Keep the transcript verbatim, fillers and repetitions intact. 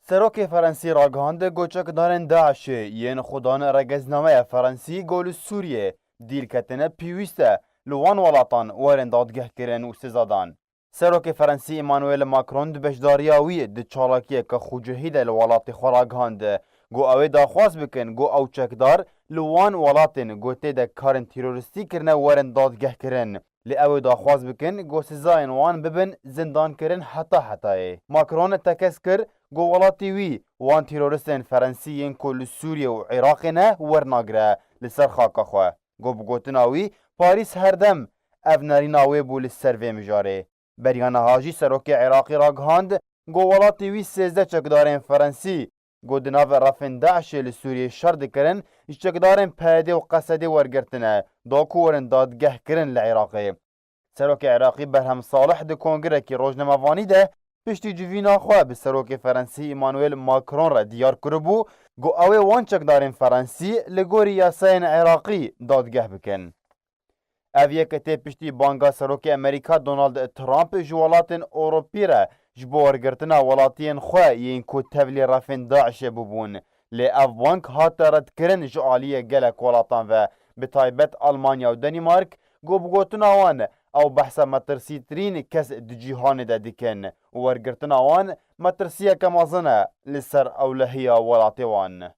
Serokê Ferensî ragihand ku çekdarên DAIŞê yên xwedan regeznameya Ferensî ku li Sûriyê dîl ketine pêwîst e li wan welatan werin dadgehkirin û sizadan. Serokê Ferensî Emmanuel Macron di beşdariya wî di çalakiyeke xwecihî de li welatê xwe ragihand ku ew ê daxwaz bikin ku ew çekdar li wan welatên ku tê de karên terorîstî kirine werin dadgehkirin. Lê ew ê daxwaz bikin ku sizayên wan bibin zindankirin heta hetayê. Macron tekez kir ku welatê wî wan terorîstên Ferensî yên ku li Sûriye û Iraqê ne wernagire li ser xaka xwe. Ku bi gotina wî, Parîs her dem ev nerîna wê bû li ser vê mijarê. Beriya niha jî serokê Iraqî ragihand ku welatê wî sêzdeh çekdarên Ferensî ku di nav refên DAIŞê li Sûriyê şer dikirin, ji çekdarên PYD û Qesedê wergirtine, da ku werin dadgehkirin li Iraqê. Serokê Iraqî Berhem Salih di kongirekî rojnamevanî de piştî civîna xwe bi serokê Ferensî Emmanuel Macron re diyar kiribû ku ew ê wan çekdarên Ferensî li gorî yasayên Iraqî dadgeh bikin. Ev yek tê piştî banga serokê Amerîka Donald Trump ji welatên Ewropî re ji bo wergirtina welatiyên xwe yên ku tevlî refên DAIŞê bûbûn. Lê ev bang hate redkirin ji aliyê gelek welatan ve, bi taybet Almanya û Danîmark, ku bi gotina wan ew behsa metirsîtirîn kes di cîhanê de dikin û wergirtina wan metirsiyeke mezin e li ser ewlehiya welatê wan.